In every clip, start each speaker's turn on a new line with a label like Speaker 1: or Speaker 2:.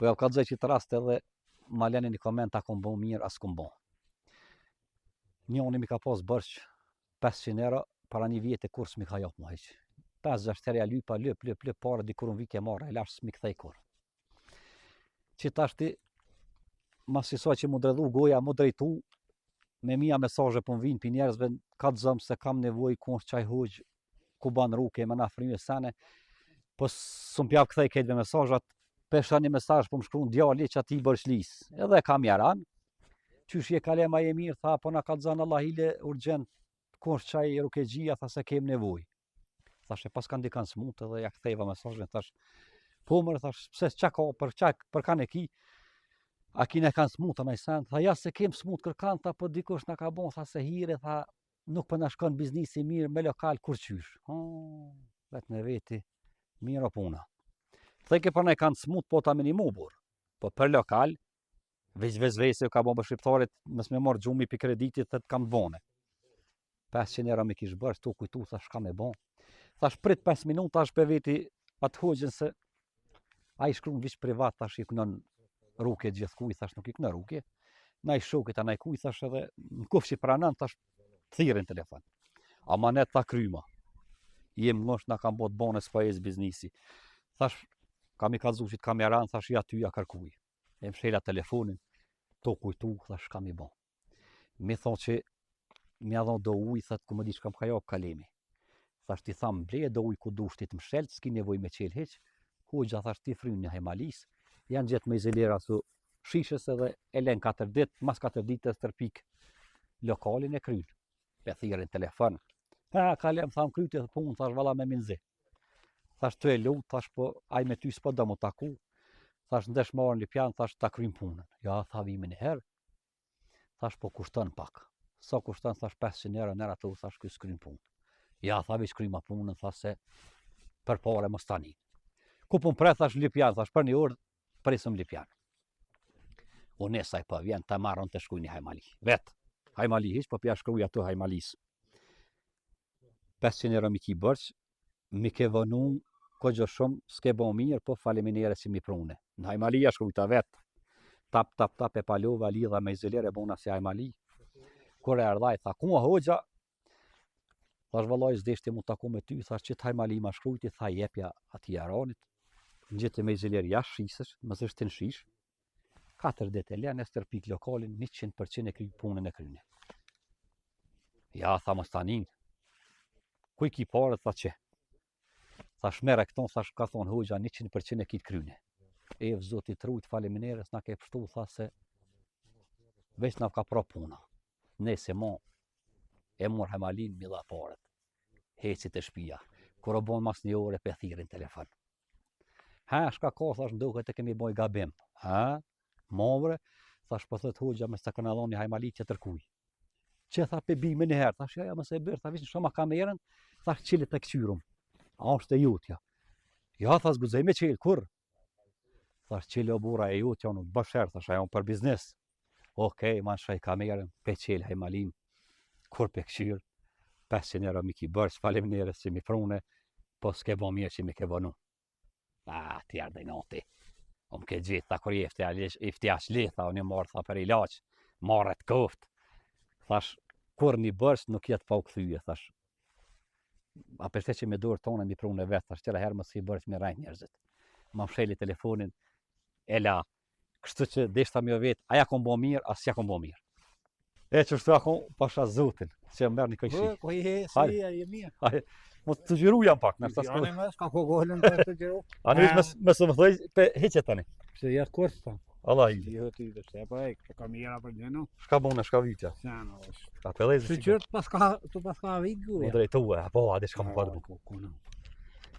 Speaker 1: Po ja kallzoj qit rast edhe ma leni një koment a kom bo mirë, a s'kom bo. Njoni mi ka pas borxh 500 euro, para një vjete kur s'mi ka jap mu hiq. 5-6 herë ja lypa, lyp, lyp, lyp, pare dikur unë vike marrë, e lash s'mi kthej kurrë. Që tashti, mas qësaj që mu dredhu goja, mu drejtu, me mija mesazhe po më vinë pi njerëzve, kallzom se kam nevojë ku është qaj hoxhë, ku ban rukje, me na fryme sene, po s'un p'jav kthej krejtve mesazhat, pe shoh një mesazh po më shkruan djali që atij borxhlis, edhe kam jaran, qysh je kalem a je mirë, tha, po na kallzon Allahile urgjent, ku është qaj rukexhia, tha se kem nevojë. Thash e pas kanë dikan smut edhe ja ktheva mesazhin, thash, po mërë, thash, pse çka ka, për çka, për kanë e ki, a kina kanë smut, a sen, tha, ja se kem smut kërkan, tha, po dikush na ka bon, tha se hire, tha, nuk po na shkon biznisi mirë me lokal kurqysh. Oh, vetë me veti, mirë o puna. Theke për na kanë smut, po ta minimu burr. Po për lokal, veç vesvese ju ka bon për shqiptarit, mos me marrë gjumi pi kreditit dhe të kam bone. 500 euro me kish bërë, tu kujtu, thash, shka me bon. Thash, prit 5 minuta, thash, pe veti atë hoxhën se ai shkruan veç privat, thash, i kënon rukje gjithkuj, thash, nuk i kënon rukje. Naj shokit, a naj kuj, thash, edhe në kufë që pranon, thash, thirrin telefon. Amanet ta kryma. Jem ngosht na kam bo t'bone s'po ec biznisi. Thash, kam i kallzu që të kam jaran, thash, ja ty, ja kërkuj. E mshela telefonin, to kujtu, thash, shka mi bo. Mi thonë që mi a do ujë, thot, ku më di çka më ka jap kalemi. Thash ti tham, ble do ujë ku dush ti të mshelt, s'ki nevojë me çel hiç. Hoxha thash ti fryn një hajmalis, janë gjetë me izolera su shishës edhe e len 4 ditë, mas 4 ditës stërpik lokalin e kryn. Pe thirrin telefon. Ha, kalem, tham, kryti dhe punë, thash, valla me minzi. Thash, të e lut, thash, po, ai me ty s'po do mu taku. Thash, ndesh marrë në Lipjan, thash, ta krym punën. Ja, tha, vime një herë. Thash, po kushton pak. Sa kushton, thash, 500 euro, nërë ato, thash, ky s'kryn punë. Ja, tha, veç kryma punën, tha se për pare mos tani. Ku po më pret, thash, në Lipjan, thash, për një orë, presëm Lipjan. Unë e saj po vjen, ta marrën të shkuj një hajmali. Vet, hajmali hiq, po pja shkruj ato hajmalis. 500 euro mi ki borxh, mi ke vonu koxha shumë, s'ke bo mirë, po faleminere si mi prune. Në hajmali ja shkrujta vet. Tap, tap, tap e palova, lidha me izoler e bona si hajmali. Kur e erdhaj, tha, ku hoxha? Thash vëllai s'deshti mu taku me ty, thash qit hajmali ma shkrujti, tha jepja atij jaranit. Ngjite me izoler jashtë shisës, mos është në shish. 4 ditë e lën e stërpik lokalin 100% e kry punën e kryne. Ja, tha mos tanin. Ku i ki paret, tha që. Thash merre këton, thash ka thonë hoxha 100% e kitë kryne. E zoti t'rujt, faleminderit, na ke pshtu, tha se veç na ka pra puna. Nese mo, e mor hajmalin, mi dha paret. Heci te shpia. Kur o bon mas një ore, pe thirrin telefon. Ha, shka ka, thash, ndoket e kemi boj gabim. Ha, movre, thash, po thot hoxha, mos ta këna dhoni hajmali tjetër kuj. Që tha pe bi me njëherë, thash, ja, ja, mos e bërë, tha, vish në shoma kamerën, thash, çile të këqyrum. A është e jutja? Ja, tha, s'guxoj me qelë, kur? Thash, çile o burra e jutja, unë bësher, thash, ajo për biznes. Okej, ma nshoj kamerën, pe qelë hajmalin, kur pe këqyrë, 500 euro mi ki bërë, faleminderit që mi prune, po s'ke bo mirë që mi ke vonu. A, ti ardhe nati. O më ke gjithë, tha, kur je iftjash li, tha, unë marrë, tha, për ilaç, marrë të koft. Thash, kur një borxh nuk jetë pa u kthyje, thash. A peshte që me dorë tonë mi prune vetë, thash, tjera herë mos i borxh mi rrejt njerëzit. Ma msheli telefonin, e la, Kështu që deshta me vet, a ja kom bo mirë, a s'ja kom bo mirë. E që shtu a kom pasha zotin, që e merr një kojshi.
Speaker 2: Po, je, si je, je mirë.
Speaker 1: Hajde, mos të xhiru jam pak, në
Speaker 2: shtas. Ja, më s'ka ku golën për të xhiru.
Speaker 1: A në mes mes më thoj pe hiqe tani.
Speaker 2: Pse ja kurth ta.
Speaker 1: Allah i.
Speaker 2: Jo ti vetë, se po e ka mira për gjëno.
Speaker 1: Shka bune, shka vitja.
Speaker 2: Sa no.
Speaker 1: A pe lezë.
Speaker 2: Si qyrt pas ka, tu pas ka vit
Speaker 1: guja. U drejtue, apo, a di shka më parë.
Speaker 2: Po, ku no.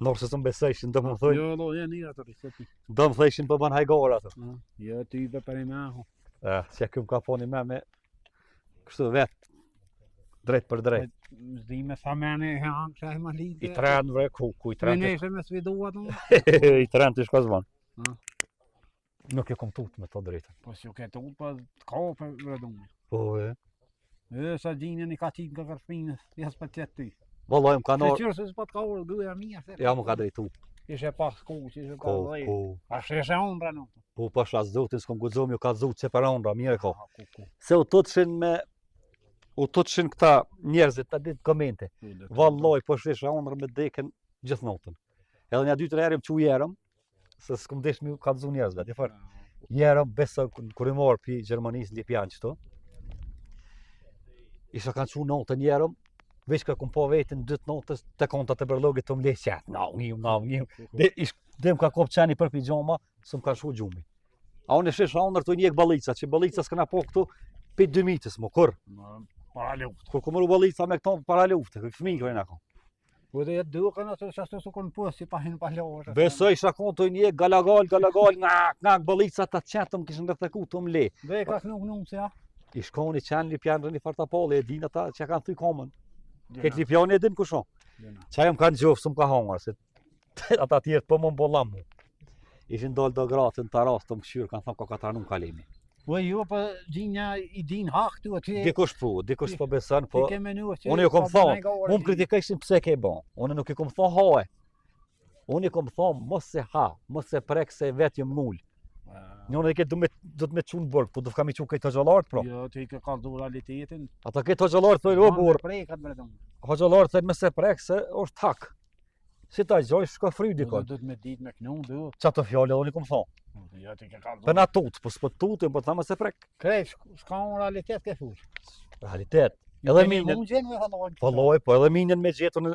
Speaker 1: Nërë se s'më besojshin, do më thojnë.
Speaker 2: Jo, do, je nira të rrisë.
Speaker 1: Do më thojshin po bën hajgore ato.
Speaker 2: Jo, ty i be për i mahu.
Speaker 1: Eh, si e këm ka poni me me kështu vet drejt për drejt.
Speaker 2: S'di me sa mene e hanë që e ma
Speaker 1: lidhe. I tren vre, ku, ku i tren.
Speaker 2: Me neshe me sfidu atë.
Speaker 1: I tren të shka zvan. Nuk e kom tut me të drejtën.
Speaker 2: Po si u ke tut, po të ka për vredumi.
Speaker 1: Po e.
Speaker 2: E, sa gjinën i ka qitë nga kërshpinës, ja s'pa qetë ty.
Speaker 1: Valla, më ka
Speaker 2: norë. Se qërë se s'pa të ka orë, gëja mirë.
Speaker 1: Ja, më ka drejtu.
Speaker 2: Ishe pas ku, që ishe pas dhejë.
Speaker 1: Ku,
Speaker 2: A sheshe unë pra nuk.
Speaker 1: Po. U pasha zotin, s'kom guxu me ju kallzu që për ondra, mirë e ka.
Speaker 2: Aha, ku, ku.
Speaker 1: Se u tutshin me, u tutshin këta njerëzit, të ditë komente. Valloj, po shisha ondër me dekën gjithë natën. Edhe një dy tre herë më çu jerëm, se s'kum desh me ju kallzu njerëzve, ti fort. Jerëm besa kur i marr pi Gjermanisë në Lipjan qëtu. Isha kanë çu natën jerëm, veç ka kum pa veten dy të natës te kontat e bërllogit të mle qet. Na, ngiu, na, ngiu. Dhe ish dhe më ka kop qeni për pijama, s'm ka shu gjumi. A unë e shisha ondër tu njek ballica, që ballica s'kena po këtu pi 2000-ës, mo kur.
Speaker 2: Para luftë.
Speaker 1: Kur ku mëru ballica me këto para lufte, kë fëmijë kërë ko.
Speaker 2: Po dhe jetë duke në atë që ashtu kon po si pa hin pa lojë.
Speaker 1: Besoj isha kon tu njek galagal, galagal, ngak, ngak ballica ta qetëm kishin rretheku të mle.
Speaker 2: Dhe ka nuk nuk se ja.
Speaker 1: I shkoni qenë Lipjan rëni fartapolli, e din ata që kanë thy komën. Këtë Lipjani e din kush o. Qa jam kanë gjofë, s'm ka hongër, se ata tjerët po më mbollam mu. Ishin dalë do gratë në taras të më këshyrë, kanë thonë ko ka tranu kalemi.
Speaker 2: Po jo, po gjinja i din hak tu aty.
Speaker 1: Dikush po, dikush po beson, po.
Speaker 2: Ti ke menu
Speaker 1: që unë ju kom thonë, mu më kritikojshin pse ke bon. Unë nuk i kom thonë hae. Unë i kom thonë mos se ha, mos se prek se vetë jam ngul. Ah. Një unë e ke du me, do të me çu në burg, po do të kam i çu këtë hoxhallarët
Speaker 2: pro. Jo, ti ke kallzu realitetin.
Speaker 1: Ata këtë hoxhallarët thonë o burr.
Speaker 2: Prek atë vetëm.
Speaker 1: Hoxhallarët thonë mos e prek se është hak. Si ta gjoj, shko fry
Speaker 2: dikon. Do të me ditë me knu,
Speaker 1: do. Qa të fjallë edhe unë i kom thonë.
Speaker 2: Po, jo, ti ke kallzu.
Speaker 1: Për na tut, po s'po tutim, po të thamë se prek.
Speaker 2: Krejt, s'ka unë realitet ke thush.
Speaker 1: Realitet. Edhe minën.
Speaker 2: Mund gjenë me thonë.
Speaker 1: Po loj, po edhe minën me gjetun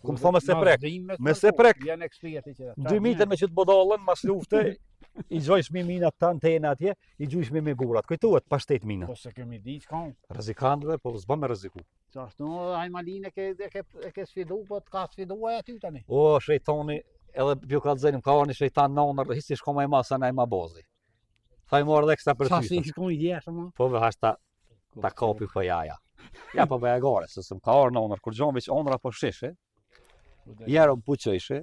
Speaker 1: Kom thonë me se prek. Me se prek.
Speaker 2: Janë eksperti
Speaker 1: që. Dy mitën me qitë bodallën, mas lufte, i gjojsh mi minat të antena atje, i gjojsh mi me gurat. Kujtohet, pa shtet
Speaker 2: mina. Po se kemi ditë
Speaker 1: s'ka. Rrezikantëve, po s'bën me rreziku.
Speaker 2: Që ashtu edhe ai Malin e ke, e ke, e ke sfidu, po të ka sfidu ai aty
Speaker 1: tani. O, shejtoni, edhe pjo ka të zenim, ka orë një shejtan në onër, hisi shko ma i masa në i ma bozi. Tha i morë dhe kësta
Speaker 2: për ty. Sa si shko i djeshë,
Speaker 1: ma? Po, ve hashta, ta kapi po ja, ja. Ja, po bëja gore, se s'më ka orë në onër, kur gjonë veç onëra po shishe, Jerë më puqëjshe,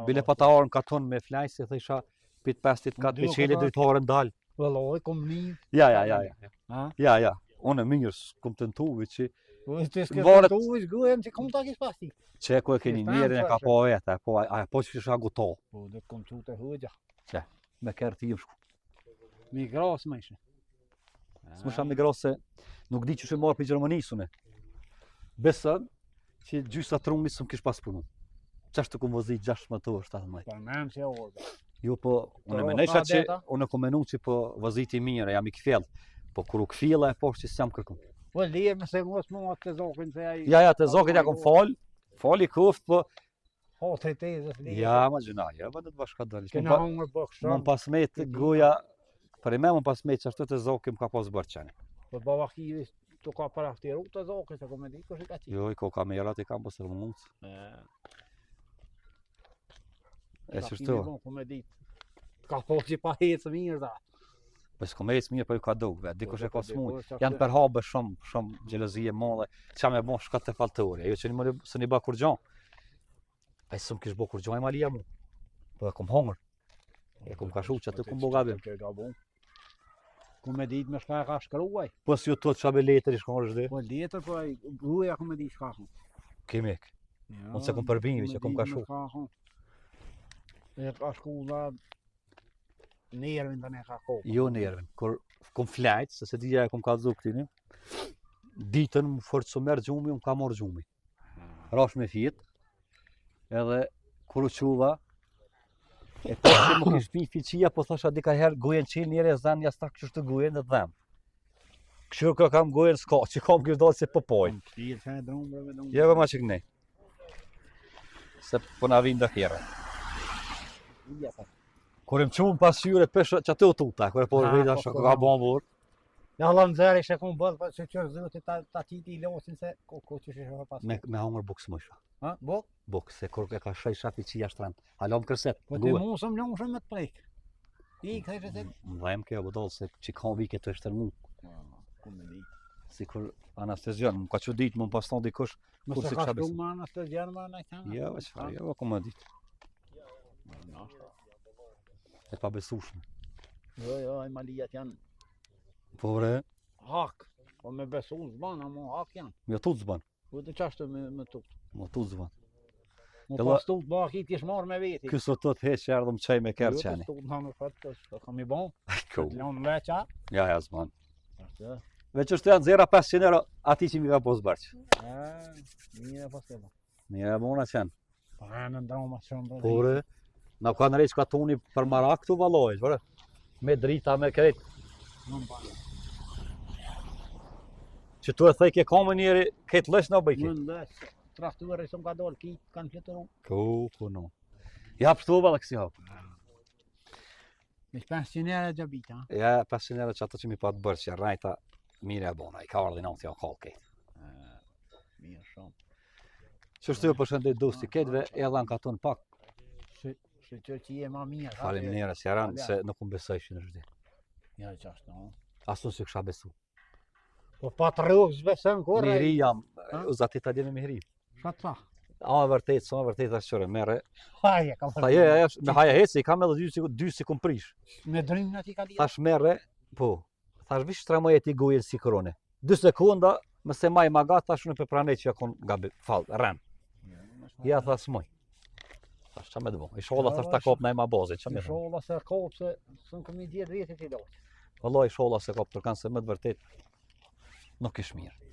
Speaker 1: bile pa ta orë në katon me flaj, se thësha, pit pestit kat, me qeli drejtorën
Speaker 2: dal. Vëlloj, kom
Speaker 1: një. Ja, ja, ja, ja. Ja, ja. Unë e mirë, s'kum tentu,
Speaker 2: që... Po, ti s'ke tentu, veç gujën që kom ta kish pasti.
Speaker 1: Që ku e keni njerin e ka po vetë, po, a, po që kisha guto.
Speaker 2: Po, dhe kom që të hëgja.
Speaker 1: Që, me kërë ti shku.
Speaker 2: Mi grasë më ishe.
Speaker 1: S'më sha mi grasë se nuk di që shë marrë për Gjermanisë une. Besën, që gjysa trunit s'më kish pas punu. Qashtu kum vozit 16 orë, 17.
Speaker 2: Po më se orë.
Speaker 1: Jo, po, unë e menojsha që, unë e kom menu që po voziti mirë, jam i kfjell. Po kur u kfjella e poshtë që s'jam kërkun.
Speaker 2: Po lije me se mos më atë të zokin se ai.
Speaker 1: Ja, ja, të zokit ja kom fal, fali kuft, po
Speaker 2: Po të të të
Speaker 1: të Ja, ma gjëna, ja, po do të bashka
Speaker 2: dali. Kena hongër
Speaker 1: bukë shumë. Më pas me të goja, për i me më pas me që ashtu të zokim ka pas bërë qenë.
Speaker 2: Po baba ki të ka paraftiru të zokit, se ko me di kush i ka
Speaker 1: qitë. Jo, i ko kamerat i kam po se mund. E që shtu?
Speaker 2: Ko me di. Të ka thotë që pa hecë mirë, da.
Speaker 1: Po s'ko me ecë mirë, po ju ka duk, vet, dikush e ka smuj. Janë përhabë shumë, shumë xhelozi e madhe. Qa me bon shka te falltori, ajo që një më së një ba kurgjo. Ai s'm kish bo kurgjo e malia mu. Po e kom hongër. E kom kashu që aty kom bo gabim.
Speaker 2: Ku me ditë me shka e ka shkruaj.
Speaker 1: Po si ju të që be letër i shkon
Speaker 2: është Po letër, po ai gruaja ku me ditë shka.
Speaker 1: Kemi. Ja, Unë se kom përbimi që kom kashu.
Speaker 2: E ka shku dha nervin tani ka
Speaker 1: kohë. Jo nervin, kur kom flajt, se se dija e kom kallzu këtini, ditën më fort së merr gjumi, më ka marrë gjumi. Rash me fjet, edhe kur u quva, e po që më kish pi fiqia, po thosha dika herë gojën qelë njëre e zanë jastak që është gojën dhe dhem. Kështu ka kam gojën s'ka, që kam kish dalë se po poj. Jo, ma që kënej. Se po na vinë do herë. Kur më çun pasqyre peshë që aty u tuta, kur e po veta po, shok po. ka bon
Speaker 2: burr. Ja Allah nxjerr ishe kun bën, po që që zoti ta ta titi i losin se ku ku që ishe
Speaker 1: pas. Me me hongër bukë s'mujsha.
Speaker 2: Ha,
Speaker 1: buk? Buk, se kur e ka shaj shafi që jashtë rend. Hala më kërset.
Speaker 2: Po ti mu s'm lon shumë me të prek. I
Speaker 1: kthej se më dhem kjo budall se që ka vike të shtërmu.
Speaker 2: Ku
Speaker 1: më di. Sikur anestezion, më ka çudit, më pas thon dikush,
Speaker 2: kur si çfarë. Mos e ka anestezion më
Speaker 1: na kanë. Jo, çfarë, jo, ku më dit. E pabesueshme.
Speaker 2: Jo, jo, ai malijat janë.
Speaker 1: Po bre.
Speaker 2: Hak. Po me besu s'ban, amo hak janë.
Speaker 1: Me tut s'ban.
Speaker 2: Po të qashtu me me tut.
Speaker 1: Me tut s'ban.
Speaker 2: Mu pas tut ba ki kish marrë me veti.
Speaker 1: Ky sot të heq erdhëm çaj me
Speaker 2: kërë qeni. Jo, të në fat, të kam i bon.
Speaker 1: Ku?
Speaker 2: Të lanë veç, a?
Speaker 1: Ja, ja, s'ban. Ashtu. Veç është janë zera 500 euro atij që mi ka pos borxh.
Speaker 2: Mirë e pas ke
Speaker 1: Mirë e bona qenë.
Speaker 2: Po e në ndroma
Speaker 1: shumë bërë. Por, na ka në rejtë katuni për marak këtu valloj, por, me drita, me krejt.
Speaker 2: Në
Speaker 1: Që tu e thej ke kamën njeri, krejt lësh në bëjke.
Speaker 2: Në lësh, traktorë së më ka dolë, ki, kanë fletëru.
Speaker 1: Ku, ku, no. Ja, pështu valla kësi hapë.
Speaker 2: Me 500 euro gjabita.
Speaker 1: Ja, 500 euro që ato që mi pa të bërë, që rajta, mirë e bona, i ka ardhi në të ja kallë
Speaker 2: kejt. Mirë shumë.
Speaker 1: Që shtu ju përshëndet dosti ketve, edhe në katun pak.
Speaker 2: Së, së që që je ma mirë.
Speaker 1: Faleminderit, si jaran, se nuk më besojshin është
Speaker 2: di. Ja, që ashtë, no.
Speaker 1: Asu si kësha besu.
Speaker 2: Po pa të rrugë s'beson
Speaker 1: kurrë. Miri jam, u zati ta djeme miri.
Speaker 2: Çka të tha?
Speaker 1: A e vërtet, sa e vërtet është qëre, merre.
Speaker 2: Haje, kam
Speaker 1: Tha, je, je, me haje heci, kam edhe dy si dy si kum prish.
Speaker 2: Me drin në ti ka
Speaker 1: lidhë. Thash merre, po. Thash vish tramoje ti gojën si krone. Dy sekonda, më se maj magat, thash unë pe pranoj që ja kon gabi, fall, rren. Ja tha s'moj. Thash ç'a me të bo? Ishallah thash ta kop naj ma bozi, ç'a
Speaker 2: me. Ishallah se kop se s'un kam i diet vetë ti do.
Speaker 1: Wallahi ishallah se kop tërkan se me të vërtet nuk ish mirë.